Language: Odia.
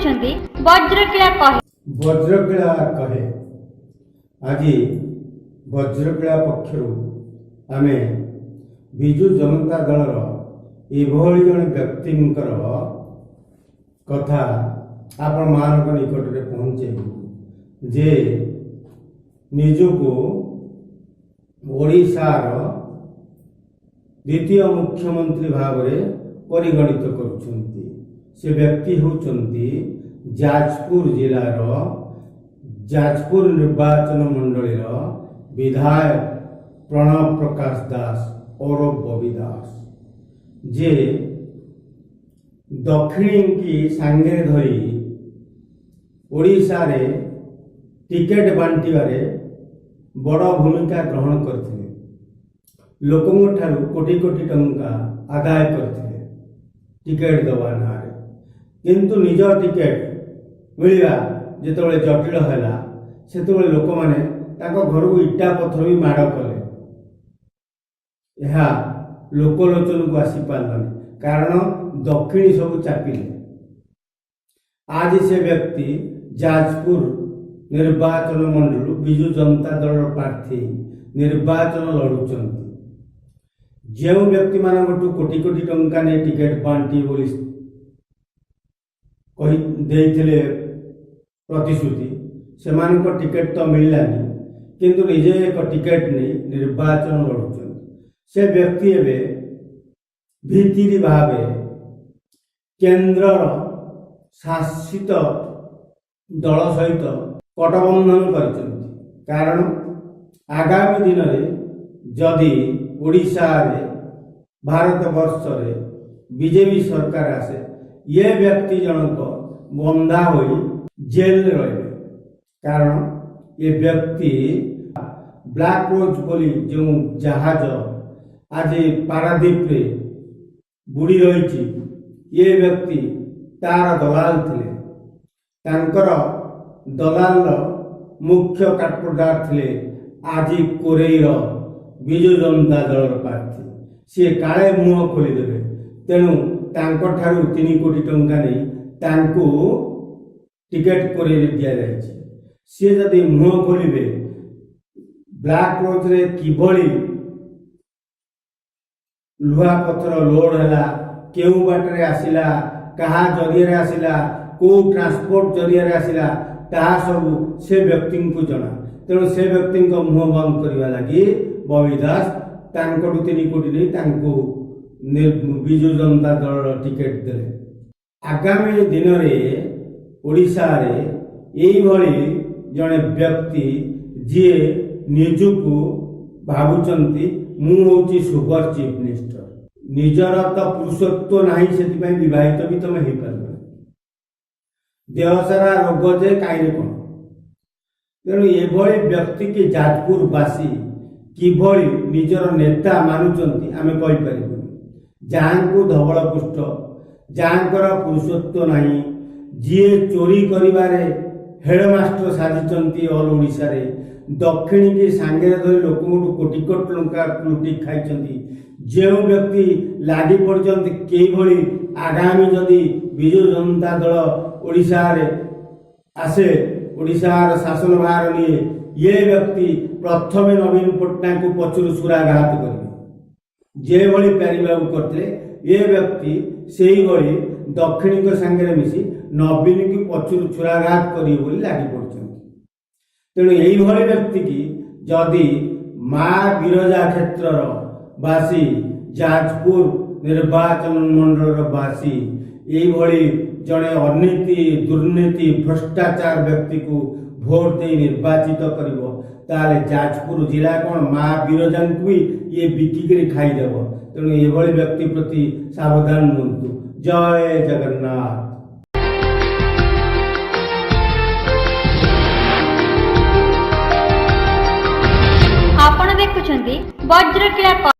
ଦେଖୁଛନ୍ତି ବଜ୍ରକିଳା କହେ। ବଜ୍ରକିଳା କହେ। ଆଜି ବଜ୍ରକିଳା ପକ୍ଷରୁ ଆମେ ବିଜୁ ଜନତା ଦଳର ଏଭଳି ଜଣେ ବ୍ୟକ୍ତିଙ୍କର କଥା ଆପଣମାନଙ୍କ ନିକଟରେ ପହଞ୍ଚେଇବୁ ଯେ ନିଜକୁ ଓଡ଼ିଶାର ଦ୍ୱିତୀୟ ମୁଖ୍ୟମନ୍ତ୍ରୀ ଭାବରେ ପରିଗଣିତ କରୁଛନ୍ତି। ସେ ବ୍ୟକ୍ତି ହେଉଛନ୍ତି ଯାଜପୁର ଜିଲ୍ଲାର ଯାଜପୁର ନିର୍ବାଚନ ମଣ୍ଡଳୀର ବିଧାୟକ ପ୍ରଣବ ପ୍ରକାଶ ଦାସ ଓରଫ ବବି ଦାସ, ଯେ ଦକ୍ଷିଣୀକି ସାଙ୍ଗରେ ଧରି ଓଡ଼ିଶାରେ ଟିକେଟ ବାଣ୍ଟିବାରେ ବଡ଼ ଭୂମିକା ଗ୍ରହଣ କରିଥିଲେ। ଲୋକଙ୍କ ଠାରୁ କୋଟି କୋଟି ଟଙ୍କା ଆଦାୟ କରିଥିଲେ ଟିକେଟ ଦେବା ନାଁରେ। କିନ୍ତୁ ନିଜ ଟିକେଟ ମିଳିବା ଯେତେବେଳେ ଜଟିଳ ହେଲା, ସେତେବେଳେ ଲୋକମାନେ ତାଙ୍କ ଘରକୁ ଇଟା ପଥର ବି ମାଡ଼ କଲେ। ଏହା ଲୋକଲୋଚନକୁ ଆସିପାରିଲାନି, କାରଣ ଦକ୍ଷିଣୀ ସବୁ ଚାପିଲେ। ଆଜି ସେ ବ୍ୟକ୍ତି ଯାଜପୁର ନିର୍ବାଚନ ମଣ୍ଡଳୀରୁ ବିଜୁ ଜନତା ଦଳର ପ୍ରାର୍ଥୀ ନିର୍ବାଚନ ଲଢ଼ୁଛନ୍ତି। ଯେଉଁ ବ୍ୟକ୍ତିମାନଙ୍କଠୁ କୋଟି କୋଟି ଟଙ୍କା ନେଇ ଟିକେଟ ବାଣ୍ଟି ବୋଲି କହି ଦେଇଥିଲେ ପ୍ରତିଶ୍ରୁତି, ସେମାନଙ୍କ ଟିକେଟ ତ ମିଳିଲାନି, କିନ୍ତୁ ନିଜେ ଏକ ଟିକେଟ ନେଇ ନିର୍ବାଚନ ଲଢ଼ୁଛନ୍ତି। ସେ ବ୍ୟକ୍ତି ଏବେ ଭିତିରି ଭାବେ କେନ୍ଦ୍ରର ଶାସିତ ଦଳ ସହିତ କଟବନ୍ଧନ କରିଛନ୍ତି। କାରଣ ଆଗାମୀ ଦିନରେ ଯଦି ଓଡ଼ିଶାରେ, ଭାରତବର୍ଷରେ ବିଜେପି ସରକାର ଆସେ, ଇଏ ବ୍ୟକ୍ତି ଜଣକ ବନ୍ଧା ହୋଇ ଜେଲରେ ରହିବେ। କାରଣ ଏ ବ୍ୟକ୍ତି ବ୍ଲାକ୍ ରୋଜ୍ ବୋଲି ଯେଉଁ ଜାହାଜ ଆଜି ପାରାଦ୍ୱୀପରେ ବୁଡ଼ି ରହିଛି, ଏ ବ୍ୟକ୍ତି ତାର ଦଲାଲ ଥିଲେ। ତାଙ୍କର ଦଲାଲର ମୁଖ୍ୟ କାର୍ପଟଦାର ଥିଲେ। ଆଜି କୋରେଇର ବିଜୁ ଜନତା ଦଳର ପ୍ରାର୍ଥୀ, ସିଏ କାଳେ ମୁହଁ ଖୋଲିଦେବେ, ତେଣୁ ତାଙ୍କଠାରୁ 3 କୋଟି ଟଙ୍କା ନେଇ ତାଙ୍କୁ ଟିକେଟ କୋରେଇରେ ଦିଆଯାଇଛି। ସିଏ ଯଦି ମୁହଁ ଖୋଲିବେ, ବ୍ଲାକ୍ ରୋଜରେ କିଭଳି ଲୁହା ପଥର ଲୋଡ ହେଲା, କେଉଁ ବାଟରେ ଆସିଲା, କାହା ଜରିଆରେ ଆସିଲା, କେଉଁ ଟ୍ରାନ୍ସପୋର୍ଟ ଜରିଆରେ ଆସିଲା, ତାହା ସବୁ ସେ ବ୍ୟକ୍ତିଙ୍କୁ ଜଣା। ତେଣୁ ସେ ବ୍ୟକ୍ତିଙ୍କ ମୁହଁ ବନ୍ଦ କରିବା ଲାଗି ବବି ଦାସ ତାଙ୍କଠୁ 3 କୋଟି ନେଇ ତାଙ୍କୁ ବିଜୁ ଜନତା ଦଳର ଟିକେଟ ଦେଲେ। ଆଗାମୀ ଦିନରେ ଓଡ଼ିଶାରେ ଏଇଭଳି ଜଣେ ବ୍ୟକ୍ତି, ଯିଏ ନିଜକୁ ଭାବୁଛନ୍ତି ମୁଁ ହେଉଛି ସୁପର ଚିଫ ମିନିଷ୍ଟର, ନିଜର ତ ପୁରୁଷତ୍ୱ ନାହିଁ, ସେଥିପାଇଁ ବିବାହିତ ବି ତମେ ହେଇପାରିବନି। ଦେହ ସାରା ରୋଗ ଯେ କାହିଁରେ କ'ଣ। ତେଣୁ ଏଭଳି ବ୍ୟକ୍ତିକି ଯାଜପୁରବାସୀ କିଭଳି ନିଜର ନେତା ମାନୁଛନ୍ତି, ଆମେ କହିପାରିବୁନି। ଯାହାଙ୍କୁ ଧବଳ ପୃଷ୍ଠ, ଯାହାଙ୍କର ପୁରୁଷତ୍ୱ ନାହିଁ, ଯିଏ ଚୋରି କରିବାରେ ହେଡ଼ମାଷ୍ଟର ସାଜିଛନ୍ତି ଅଲ୍ ଓଡ଼ିଶାରେ, ଦକ୍ଷିଣୀକି ସାଙ୍ଗରେ ଧରି ଲୋକଙ୍କଠୁ କୋଟି କୋଟି ଟଙ୍କା ଲୁଟି ଖାଇଛନ୍ତି, ଯେଉଁ ବ୍ୟକ୍ତି ଲାଗି ପଡ଼ିଛନ୍ତି କିଭଳି ଆଗାମୀ ଯଦି ବିଜୁ ଜନତା ଦଳ ଓଡ଼ିଶାରେ ଆସେ, ଓଡ଼ିଶାର ଶାସନ ଭାର ନିଏ, ଇଏ ବ୍ୟକ୍ତି ପ୍ରଥମେ ନବୀନ ପଟ୍ଟନାୟକଙ୍କୁ ପଛରୁ ଛୁରାଘାତ କରିବେ। ଯେଭଳି ପ୍ୟାରୀବାବୁ କରିଥିଲେ, ଏ ବ୍ୟକ୍ତି ସେଇଭଳି ଦକ୍ଷିଣୀଙ୍କ ସାଙ୍ଗରେ ମିଶି ନବୀନଙ୍କୁ ପଛରୁ ଛୁରାଘାତ କରିବେ ବୋଲି ଲାଗି ପଡ଼ିଛନ୍ତି। ତେଣୁ ଏଇଭଳି ବ୍ୟକ୍ତିକି ଯଦି ମା ବିରଜା କ୍ଷେତ୍ରର ବାସୀ, ଯାଜପୁର ନିର୍ବାଚନ ମଣ୍ଡଳର ବାସୀ ଏଇଭଳି ଜଣେ ଅନୀତି, ଦୁର୍ନୀତି, ଭ୍ରଷ୍ଟାଚାର ବ୍ୟକ୍ତିକୁ ଭୋଟ ଦେଇ ନିର୍ବାଚିତ କରିବ, ତାହେଲେ ଯାଜପୁର ଜିଲ୍ଲା କ'ଣ, ମା ବିରଜାଙ୍କୁ ବି ଇଏ ବିକିକିରି ଖାଇଦେବ। ତେଣୁ ଏଭଳି ବ୍ୟକ୍ତି ପ୍ରତି ସାବଧାନ ହୁଅନ୍ତୁ। ଜୟ ଜଗନ୍ନାଥ। ଆପଣ ଦେଖୁଛନ୍ତି ବଜ୍ରକିଳା।